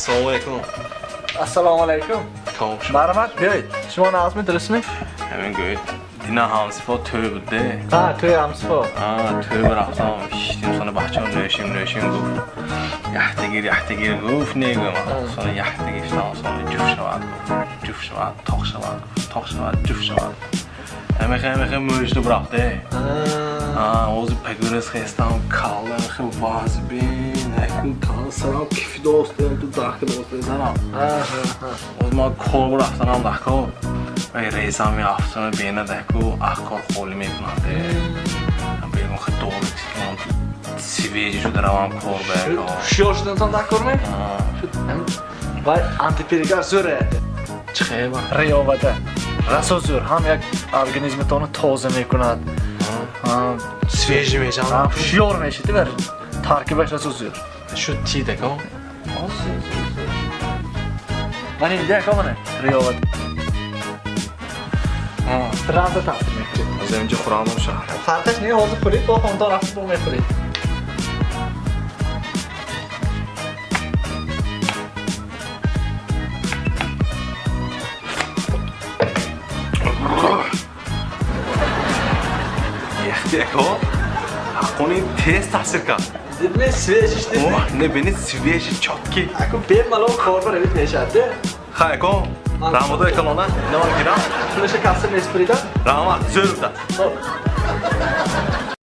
Ассалому алайкум. Ассалому алайкум. Марҳамат, биёед. Шумо нағзми, дурустми? Ҳамин гӯед. Дина ҳамсифо тӯй буд-де. Ҳа, тӯй ҳамсифо. Ҳа, тӯй рафтам, шиштим, сони бачаҳо нӯшим, нӯшим гуфт. Яхтагир, яхтагир гуфт, негӯям. Сони яхтагир шудам, сони ҷуфт шавад гуфт. Ҷуфт шавад, тоқ шавад гуфт. Тоқ шавад, ҷуфт шавад. Ҳамихе, ҳамихе мӯҷду рафт-де. Ҳа, ҳозир пагурез хестам, калла ҳамихе вазбин, акун калла сарам кифи дост, ту дахки дост сарам. Ҳозир ман кор рафтанам дахко. Вай резам меафтам, бена даку, ахкор холӣ мекунад. Бегум хе дору свежий шуда равам кор ба яко. Ҳушёр шудантон дар ме? Вай антиперегар зӯр аят. Чӣ хеба? Риёвата. Расо зӯр, ҳам як организмтонро тоза мекунад. Свежий мешавам. Ҳушёр мешид, вар таркибаш расо зӯр. Шуд ти дако? Ман инҷа яко мана риёват. Сразу таъсир мекунад. Ҳозир инҷа хӯрам шаҳр. Фарқаш не, ҳозир хӯред, бо хонтон рафта бо мехӯред. Яхти яко. Ҳаққони тез таъсир кард. Дидми, свежий шуд. О, не бини свежий, чёткий. Аку бемалол кор баравид мешавад, де? Ха, яко. Раҳматои калона, инаман гирам. Пулаша касса меспуридам. Раҳмат, зӯр буда. Хоб.